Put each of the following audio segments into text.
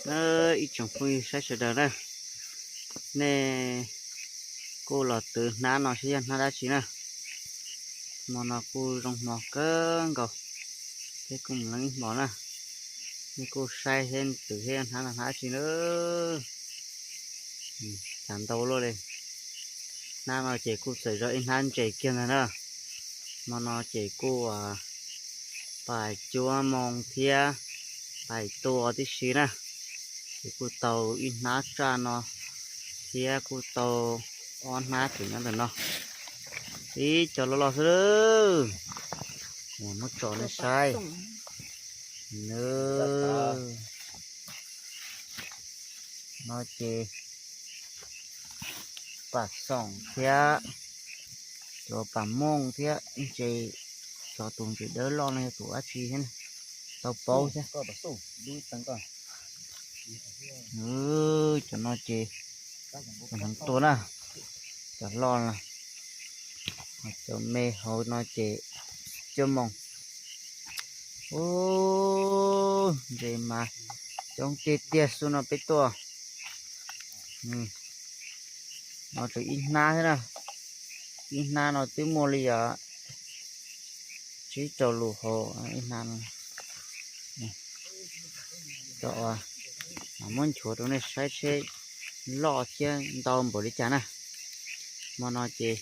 Na, ib tsoom phooj ywg saib sawv daws na, nej kuj los twv hnab no saib yog hnab dab tsi na. Hmo no kuj zoo hmo kawg nkaus, thiab kuj mus leej ib hmos na. Nej kuj saib thiab twv thiab yog hnab no hnab dab tsi na. Cas ntau luaj li. Hnab no ces kuj txawm yog ib hnab ntses kiag ntag na. Hmo no ces kuj pais cuab moo thiab pais tua tib si na. Ces kuj tau ib hnab tsaj no thiab kuj tau ob hnab tseem nyob ntawm no. Ib co loj loj xwb. Muab tso nej saib. No ces pam xoom thiab cov pam mooj thiab ntses, cov tus ntses dawb loj no yog tus dab tsi thiab, tau paub thiab. Cov no ces cov hneev tua na, cov loj na, cov me hauv no ces cuab moos. Ub, ntses mas coob tiag tiag xwb no peb tuaj. No tseem ib hnab thiab na, ib hnab no twb muaj li tsib rau lus hauv ib hnab no. Cov muab nchuav rau nej saib seb loj thiab ntau npaum li cas na. Hmo no ces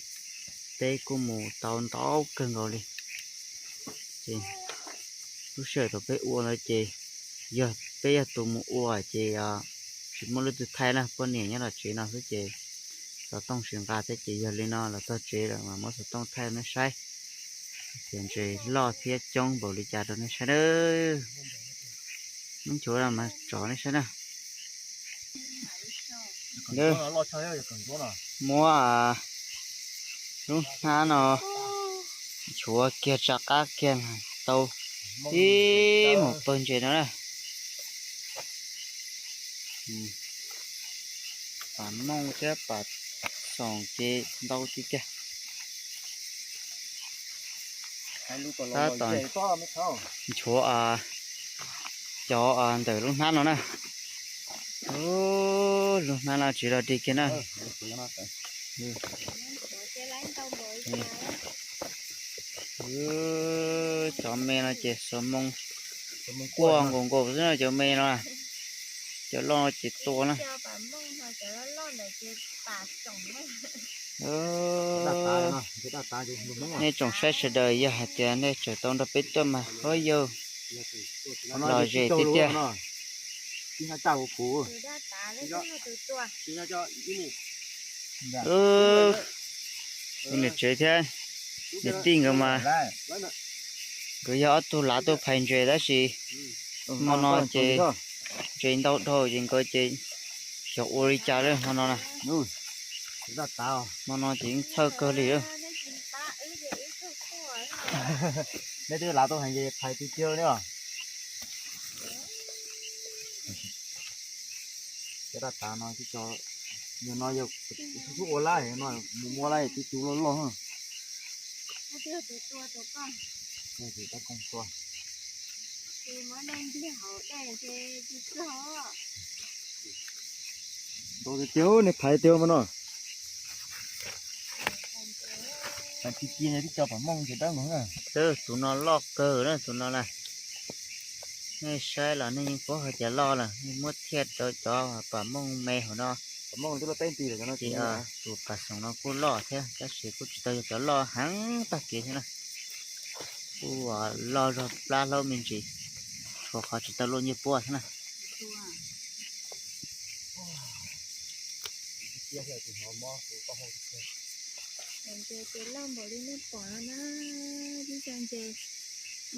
peb kuj mus tau ntau kawg nkaus li. Ces lub sij hawm thaum peb ua ntawd ces yog peb yog tus mus ua ces tsis muaj leej twg thaij na, poj niam nyob tom tsev no xwb ces xov tooj tsis nqa thiab ces yog li no los txog tsev lawm mas muab xov tooj thaij rau nej saib. Ces ntses loj thiab coob npaum li cas rau nej saib na. Muab nchuav mas tso nej saib na. Muab lub hnab no nchuav kiag rov qab kiag tau ib mus pawg ntses no na. Pam mooj thiab pam xoom ces ntau tiag tiag. Tab tom nchuav cov ntawm lub hnab no na. Lub hnab no tsis los dig kiag na. Cov me no ces xuas moo quaj nkaus nkaus xwb na cov me no. Cov loj no ces tua na. Nej tsoom saib sawv daws yog hais tias nej tseem tau nrog peb tuaj mas huab yug lom zem tiag tiag. Niam tsev thiab niam tij nkawd mas nkawd yog ob tug lav tuaj phais ntses tab sis hmo no ces ntses ntau dhau ces nkawd ces xyov ua li cas lawm hmo no na. Hmo no ces yeej txhawj kawg li lawm. Nej twb lav tuaj phais ntses phais tiag tiag li os. Cov daj tav no, yog no yog xub ua lab no, mus ua lab tus tus loj loj. Ntau tiag tiag, nej phais tiag mas no. Ci ci no twb tso pam mooj ces dawb nkaus na. Tus no loj kawg na tus no na. Nej saib los nej yeej paub hais tias loj lawm, nej muab thiaj rau cov pam mooj me hauv no. Ces tus pam xoom no kuj loj thiab tab sis kuj tsis tau yog cov loj heev tag kev thiab na. Kuj loj zog plab hlaub me ntsis, tshuav qhov tsis tau luaj ncej puab thiab na. Ntses ces loj npaum li nej pom no na, ib co ntses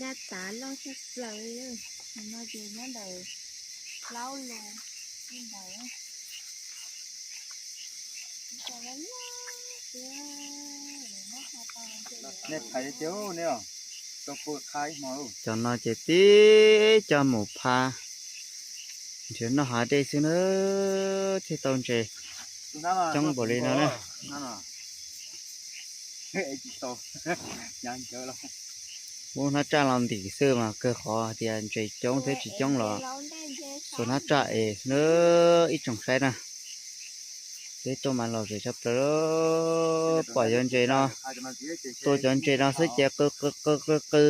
daj tav loj tshaj plaws li. No ces nyob ntawm plaub lus ntawd. Nej phais tiag ne, cov no ces tib co mus pha nrhiav noj hav dej xwb na, thiaj tau ntses coob npaum li no na. Muab hnab tsaj los ntim xwb mas kawg qhov tias ntses coob thiab tsis coob los Txhua hnab tsaj es na, ib tsoom saib na, peb tuaj mas lom zem tshaj plaws. Pom cov ntses no, tua cov ntses no xwb ces qw qw qw qw qw,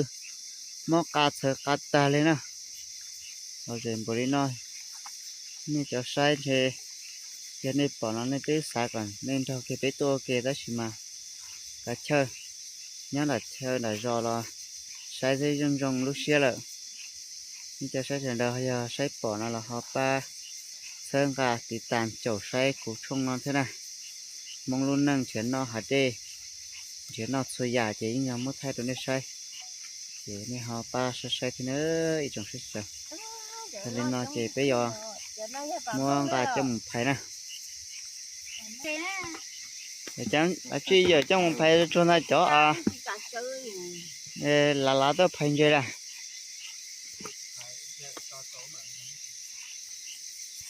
mob qa txhawv qa tag li na. Lom zem npaum li no, nej cov saib ntshe yog nej pom no nej twb xav kom nej nrog kiag peb tuaj ua ke tab sis mas kav chawj, nyob nram chaw nram zos los saib xwb zoo zoo lub siab lawm. Nej cov saib sawv daws yog saib pom no los ho pab txhawb nqa tiv tas caum saib kuv tshooj no thiab na. Hmoob lub neej nrhiav noj hav dej, nrhiav noj txhua yam ces yeej yog muab thaij rau nej saib. Ces nej ho pab saib saib thiab na, ib tsoom saib sawv. Yog li no ces peb yuav muab nqa coj mus phais na. Tsij yawm coj mus phais tsuag ntag cov a, lav lav tuaj phais ntses lawm.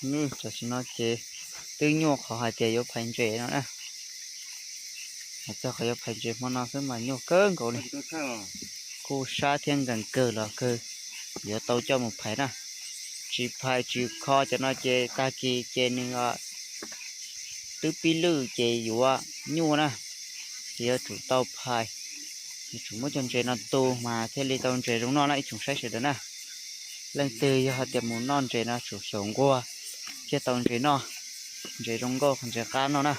Tam sim no ces twb nyuaj qhov hais tias yuav phais ntses no na. Hais txog qhov yuav phais ntses hmo no xwb mas nyuaj kawg nkaus li. Kuj sab thiab nkees kawg los kawg yuav tau coj mus phais na. Tsis phais tsis kho cov no ces tag kis ces nws twb pib lwj ces yuav nyuaj na. Ces yuav tsum tau phais, yuav tsum muab cov ntses no tu mas thiaj li tau ntses zoo noj na ib tsoom saib sawv daws na. Leej twg yog hais tias mus noj ntses no tsum xyaum nquag thiaj tau ntses noj, ntses zoo nkauj ntses qab noj na.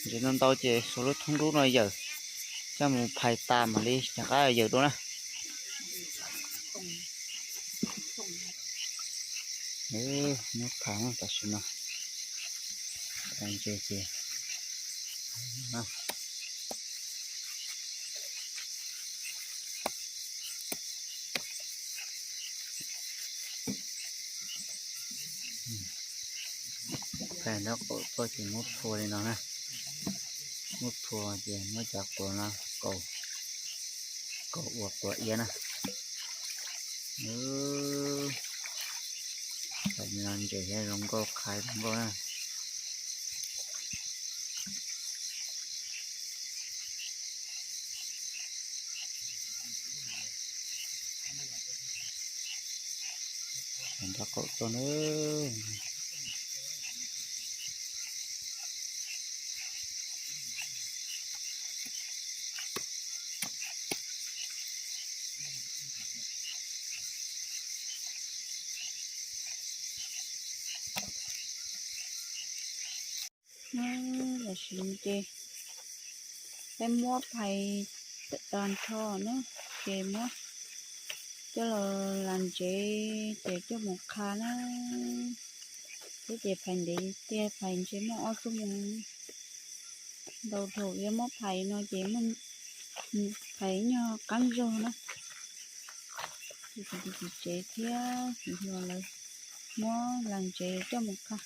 Ntses ntau ntau ces xuas lub thoob dub no yawm, coj mus phais tas mam li rov qab yawm dua na. Muab phais tam sim no, ntses ces phais nraub qaum tuaj ces muab phua li no na. Muab phua ces muab cov quav no kaus, kaus ua quav iab na. Phais li no ntses thiaj zoo nkauj qha zoo nkauj na. Nraub qaum tuaj na. Tam sim no ces peb muab phais tag nrho na, ces muab coj los las ntsev ces coj mus qha na. Peb ces phais ntev tiag, phais ntshe muaj ob xuab moos ntau dhau. Yog muab phais no ces muaj phais nyuag qab zog na. Ces kuv tus txiv tsev thiab kuv hluas lawv muab las ntsev coj mus qha.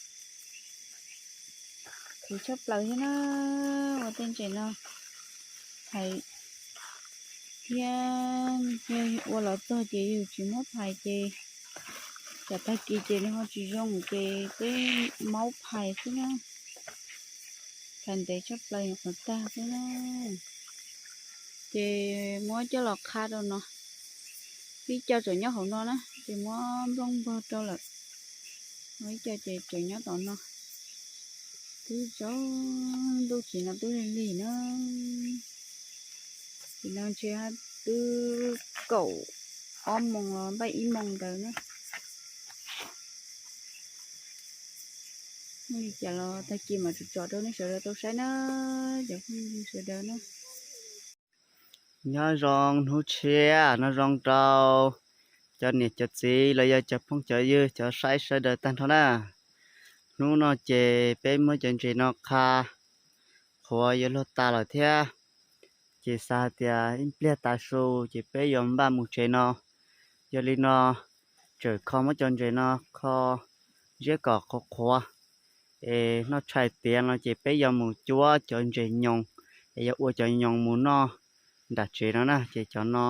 Khwv tshaj plaws thiab na, ua tej ntses no phais thiab. Yog ua los txog ces yus tsis muab phais ces tsam tag kis ces nws ho tsis zoo ces peb maub phais xwb na. Phais ntev tshaj plaws nyuam qhuav tag xwb na. Ces muab coj los qha rau no. Ib co tseem nyob hauv no na, ces muab nplooj npog rau lawm. Muab ib co ces tseem nyob tom no. Twb tsaus ntuj, tsim no twb lig lig na. Tsim no ntshe twb kaum ob moos los npaum ib moos ntawd na. Muaj li cas los tag kis mam tsom tsom rau nej sawv daws tau saib na, cov phooj ywg sawv daws na. Nyob zoo hnub tshiab no zoo rau cov niam cov txiv los yog cov phooj cov ywg cov saib sawv daws tag nrho na. Hnub no ces peb muab cov ntses no qha qhuav yuav luag tas lawm thiab, ces xav hais tias ib pliag tav su ces peb yuav npaj mus tsev no. Yog li no, tseem kho muab cov ntses no kho ziab kom qhuav qhuav, es noj tshais tiav no ces peb yuav mus cuab cov ntses nyoos, es yuav ua cov nyoos mus noj nram tsev no na. Ces cov no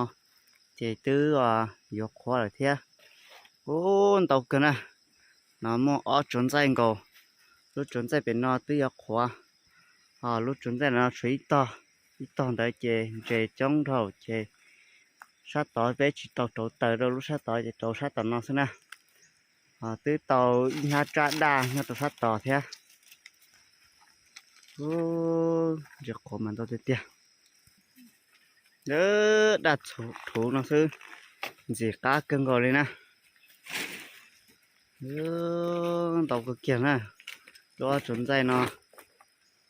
ces twb yuav qhuav lawm thiab. Ub, ntau kawg na. No muaj ob tsuav ntxaij nkaus, lub tsuav ntxaij pem no twb yuav qhuav, ho lub tsuav ntxaij no tshuav ib tog, ib tog ntawd ces ntses coob dhau ces Sab tod peb tsis tau rauv taws rau lub sab tod ces rauv sab tom no xwb na. Ho twb tau ib hnab tsaj daj nyob rau sab tod thiab. Ntses qhuav mas ntau tiag tiag. Daj rhuv no xwb, ntxim qab kawg nkaus li na. Ntau kawg kiag na. Lub ob tsuas ntxaij no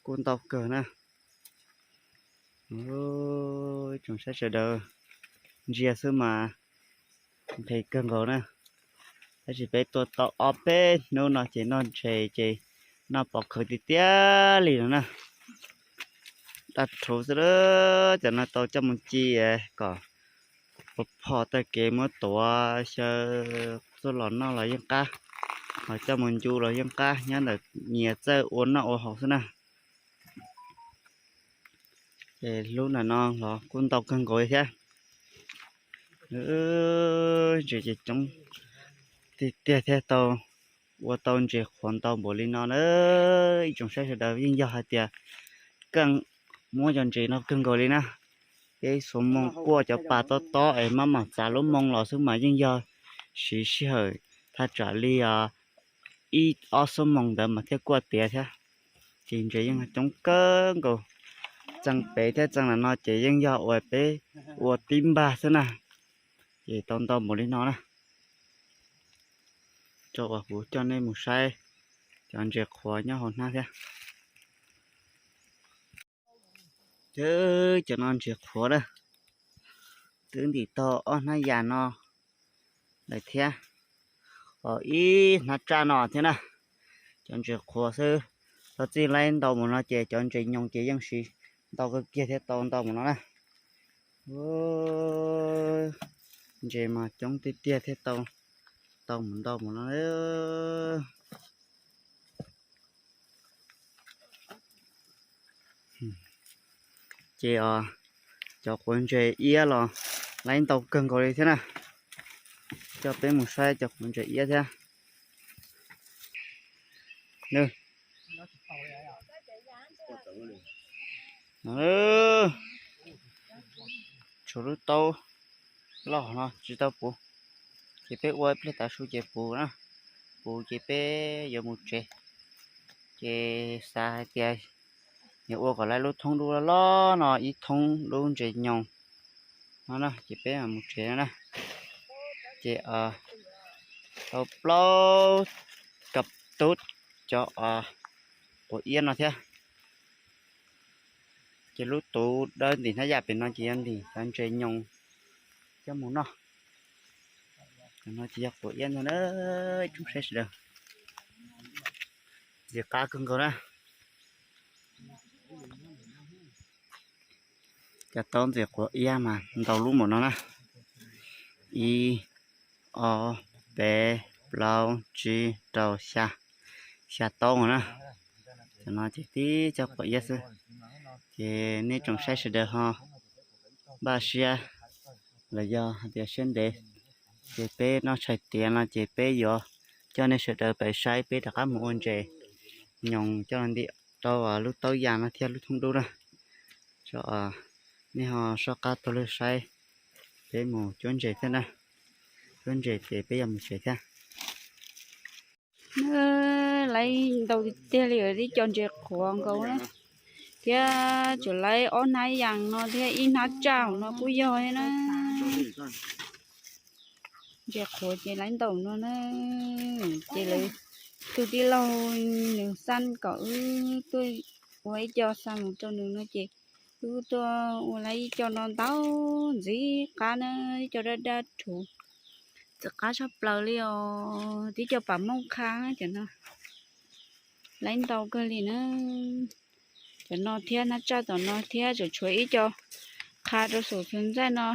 kuj ntau kawg na. Ib tsoom saib sawv daws, ntsia xwb mas nqhis kawg nkaus na. Tab sis peb tuaj tau ob peb hnub no ces noj ntses ces noj pov khawv tiag tiag li no na. Daj rhuv xwb, cov no tau coj mus ci kom phom phom tag kev muab tuav xyaw txuj los noj los yeej qab, ho coj mus ncu los yeej qab, nyob ntawm nyias txawj ua noj ua haus xwb na. Ces lub ntawm no los kuj ntau kawg nkaus li thiab. Ntses ces coob tiag tiag thiab tau ua tau ntses qhuav ntau npaum li no na. Ib tsoom saib sawv daws, yeej yog hais tias keej muab cov ntses no kawg nkaus li na. Peb xuab moos kuaj cov pas tob tob es maj mam txav lub moo los xwb mas yeej yog siv sij hawm thaj tsam li ib ob xuab moos ntawd mas thiaj kuaj tiav thiab. Ces ntses yeej coob kawg nkaus. Txee pem thiab txee ntawm no ces yeej yog uas peb ua tib npag xwb na. Ces tau ntau npaum li no na. Rau uas kuv coj nej mus saib cov ntses qhuav nyob hauv hnab thiab. Cov no ntses qhuav na, twb ntim tau ob hnab yas no lawm thiab, ho ib hnab tsaj no thiab na. Cov ntses qhuav xwb, tau txij laib ntau mus no ces cov ntses nyoos ces yeej siv ntau kawg kiag thiab tau ntau mus no na. Ntses mas coob tiag tiag thiab tau, tau mus ntau mus no. Ces cov quav ntses iab los laib ntau kawg nkaus li thiab na. Coj peb mus saib cov quav ntses iab thiab. Tshuav lub taub loj no tsis tau puv, ces peb ua ib pliag tav su ces puv na, puv ces peb yuav mus tsev. Ces xav hais tias yuav ua kom laib lub thoob dub loj loj no ib thoob dub ntses nyoos no na, ces peb mam mus tsev no na. Ces tau plaub kab tub cov quav iab no thiab. Ces lub tuv dawb ntim hnab yas pem no ces yog ntim cov ntses nyoos coj mus noj. Cov no ces yog quav iab ntag na, ib tsoom saib sawv daws. Ntxim qab kawg nkaus na. Cov taub ntses quav iab mas ntau lub npaum no na. Ib, ob, peb, plaub, tsib, rau, xya, xya taub na. Cov no ces tib co quav iab xwb. Ces nej tsoom saib sawv daws ho npaj siab los yog hais tias siab ntev, ces peb noj tshais tiav no ces peb yuav coj nej sawv daws pais saib peb rov qab mus ua ntses nyoos coj los ntim rau lub taub yas no thiab lub thoob dub na. Nej ho soj qab taug lw saib, peb mus cuab ntses thiab na. Cuab ntses ces peb yuav mus tsev thiab. Laib ntau tiag tiag li, tib co ntses qhuav nkaus na, thiab tseem laib ob hnab yas no thiab ib hnab tsaj no kuj yog thiab na. Ntses qhuav ces laib ntau no na, ces lawv tus tij laug nws xaj kom wb tuaj ua ib co xa mus rau nws no ces wb tuaj ua laib ib co no ntau ntxim qab na, ib co daj daj rhuv ntxim qab tshaj plaws li os, tib co pam mooj qha cov no. Laib ntau kawg li na. Cov no thiab hnab tsaj tom no thiab tseem tshuav ib co qha rau saum txhua ntxaij no,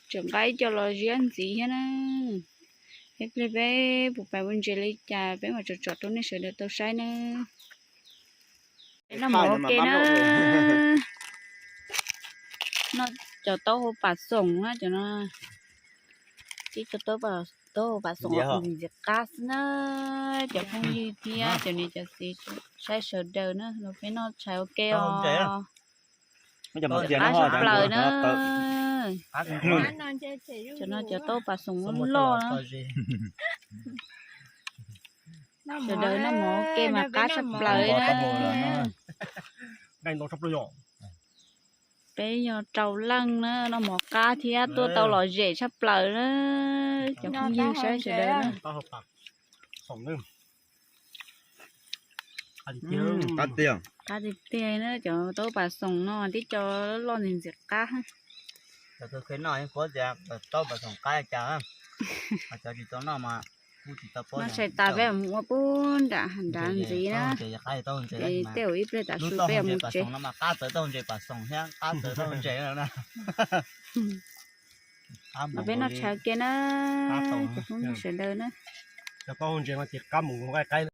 tseem nqa ib co los ziab ntxiv thiab na. Ib pliag peb puas pais ua ntses li cas peb mam tsom tsom rau nej sawv daws tau saib na. Peb noj mov ua ke na. Noj cov taub hau pam xoom na cov no. Tib cov taub hau pam xoom ntxim qab xwb na. Cov phooj ywg thiab cov niam cov txiv saib sawv daws na, los peb noj tshais ua ke os. Ntxim qab tshaj plaws na. Cov no cov taub pas xoom loj loj na. Sawv daws noj mov ua ke mas qab tshaj plaws li na. Peb yog rau leej na, noj mov qab thiab tuaj tau lom zem tshaj plaws na. Cov phooj ywg saib sawv daws na. Qab tiag tiag na, cov taub pas xoom no tib co loj ntxim ntxim qab. Cov kawg khe noj yeej paub tias taub pas xoom qab li cas, cov tsis tau noj mas kuj tsis tau paub. Noj tshais tas peb mus ua pub nram nrad ntxiv na. Tej zaum ib pliag tav su peb mus tsev. Qab txawv taub ntses pas xoom thiab qab txawv taub ntses na. Peb noj tshais ke na, cov phooj ywg sawv daws na. Cov taub ntses no ces qab mus nqaij qaib.